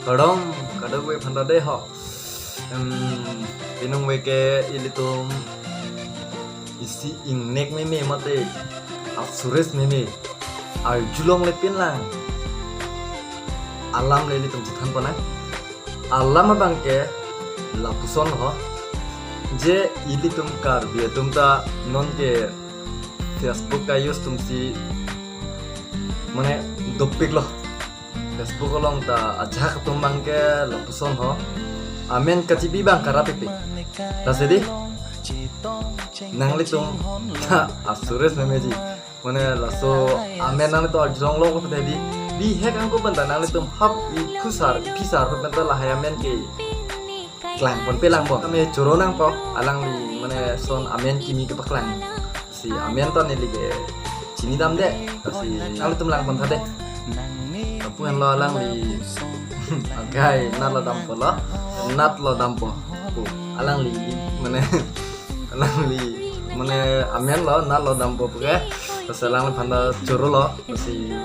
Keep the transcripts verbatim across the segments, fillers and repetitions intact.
Kardom, kardom ve phanta de ho. Em, pinung ve ke ilitum isi ingnek meme mate asures meme arjulong le pinlang alam le ilitum chethan pona. Alam abang ke lapuson ho. Je ilitum Karbi atum ta non ke Facebook ka-use atum si mane dopik lo. Facebook along ta ajahak atum abang ke lapuson ho. Amen kachibi abang karap ipi. Lasi di nanglitum ta asures memeji. Mane laso amen nanglitum arjulong lo ko tadi. Bihek angko penta nanglitum hap i phusar, phisar penta lahai amen ke klang ponpe lang bo. Kami choro nangpo, alangli mane son amen kimi kepaklang. Si amen to neli ke chinidamde, si nanglitum lang pon tha de. Lapu henlo alangli. Agai, nat lo dampo lo. Nat lo dampo. Pu, alangli mane alangli mane amen lo, nat lo dampo pu ke. Lasi alangli phanta choro lo. Lasi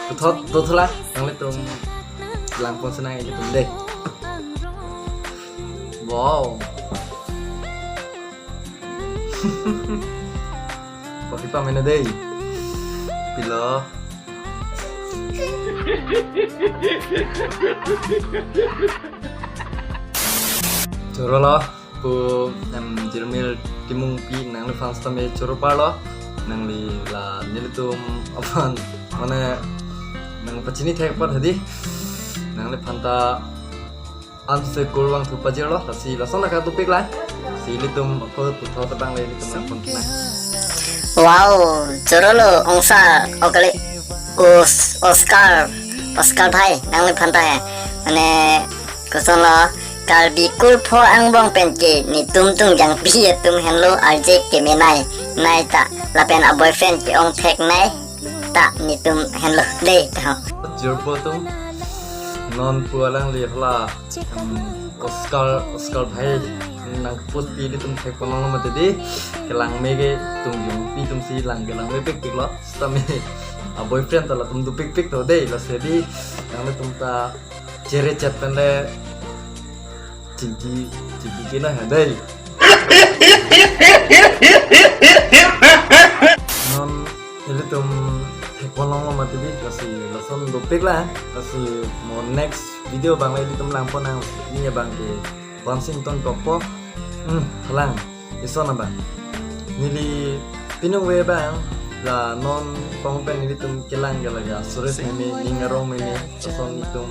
puthot dothu lang, nanglitum lang pon si nang ilitum de. Wow. Kopi pamena dei. Pilo. Choro lo, pu, em, Jirmil Timungpi nangliphan sitame choro parlo, nangli la nelitum aphan, mane, nangpachini thek apot hadi, nangliphan ta anse kurvangthu pajirlo, lasi lason akatupik la. Si ilitum ako puthot abang le ilitum nangpon kena. Wow, choro lo ongsa okale Os-, Oscar, Oscar bhai, nangliphan ta he. Mane, koson lo, Karbi kurpho angbong pen ke netum tungjangpi atum henlo arje kemenei, nei ta, lapen a-boyfriend ke-ong theknei ta netum henlo dei ta ho. Jirpo atum, non pu alangli hala, em, Oscar, Oscar bhai nangpost pi ilitum thek ponlong mati di, kelang me ke tungjangpi atum si lang kelang mepikpik lo, sitame a-boyfriend ta latum dopikpik to dei, lasi di nanglitum ta chere chet pen le chingki, chingki kena ha dei. Non ilitum thek ponlong lo mati di, lasi lason dopik la, lasi mo next video abang le ilitum lang pon nang, ne abang ke Washington Kokpo. Hmm, halang, ison abang. Neli pinung ve abang, la non pong pen nelitum kelang ke laga, sures meme, ning arong meme, lason itum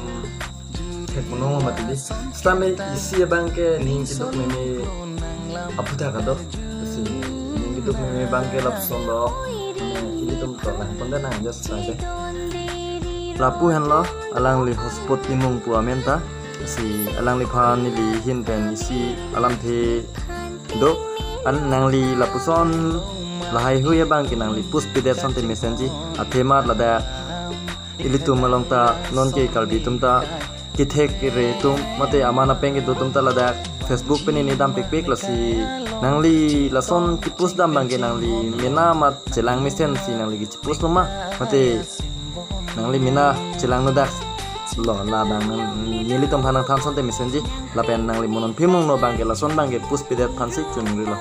thek ponlong mati di. Sitame isi abang ke ning keduk meme aputhak kaduk. Lasi ning keduk meme abang ke lapuson lo. Ilitum to lang pon de nang just lang de. Lapu henlo, alangli Hotspot Timung pu amen ta. Si alangliphan neli ahin pen isi alamthe do. An nangli lapuson lahai hui abang ke nangli post pidet asonte mesenji. Athema ladak ilitum along ta non ke Karbi atum ta kethek kere atum mate aman apeng kedo atum ta ladak Facebook pen ne dampikpik, lasi nangli lason ke-post dam abang ke nangli mena amat chelang mesen si nangli ke-post lo ma, mate nangli mena chelang nodak lo, la abang nang, nelitum aphan nangthan asonte mesenji, lapen nangli mo non pimung no abang ke lason abang ke post pidet aphan si chungrilo.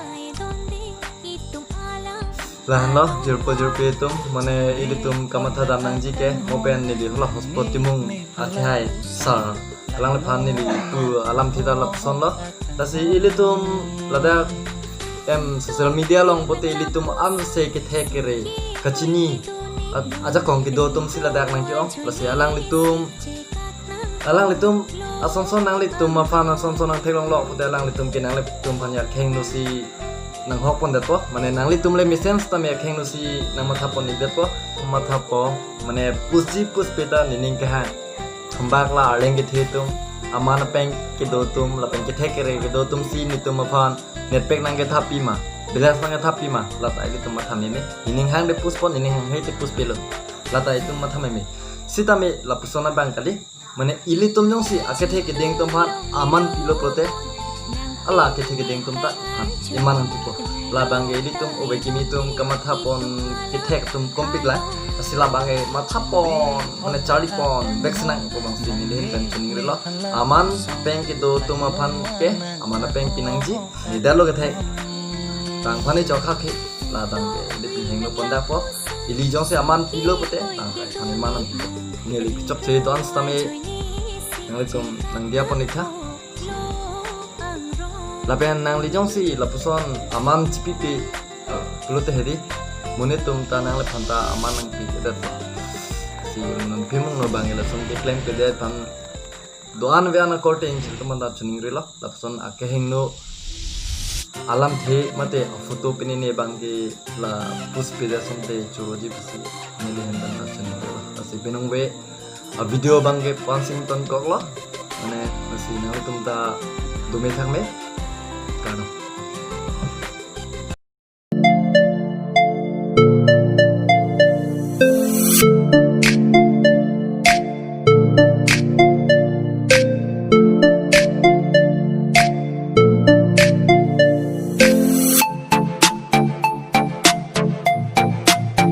Lahenlo, jirpo jirpi atum, mane ilitum kamatha dam nangji ke, mo pen neli hala Hotspot Timung akhai sir alangliphan neli pu alamthe ta lapuson lo. Lasi ilitum ladak em social media along pulote ilitum anse kethek kere kachini a-, ajakong kedo atum si ladak nangke-ong. Lasi alanglitum, alanglitum asonson nanglitum aphan asonson nangtheklonglo pulote alanglitum ke nanglitum aphan akheng no si nanghok pondetpo, mane nanglitum le mesen sitame akheng no si nangmatha pondetpo, mathapo, mane post ji post pe ta nening kehang. Thambak la arleng kethe atum, aman apeng kedo atum, lapen kethek kere kedo atum si netum aphan netpack nangkethap pi ma, balance nangkethap pi ma, la ta ilitum matha meme. Nening hang de post pon, nening hang hei te post pelo, la ta itum matha meme. Sitame lapuson abang kali, mane ilitum jongsi akethe keding atum aphan aman pilo pulote, Hala kethe keding atum ta, ha, iman nangpipo. Labang ke ilitum ove kimi atum kamathapon kethek atum kompik la. Lasi labang ke mathapon, mane charlipon, vek sinang ko bang si neli pen choningrilo. Aman apeng kedo atum aphan ke, aman apeng pinangji. Neli detlo kethe. Tang aphan ni chokha ke, labang ke ilitum hingno pon dapo. Ili jongsi aman pilo pute, tang aphan iman nangpipo. Neli chokche don sitame, nanglitum nangdiya pon ikha. Lapen nangli jongsi lapuson aman chipipi, eh, pulote hedi, monit atum ta nangliphan ta aman nangpi kedet. Si non pimung no bang ila sum ke claim kedet aphan do-an ve-an akorte ingjir atum ta choningrilo. Lapuson akehingno alamthe mate photo pinene bang ke la post pide asonte choroji pusi neli hendan ta choningrilo. Lasi binong ve a video bang ke pansing ton koklo. Mane lasi nangtum ta dome thakme. Kardom.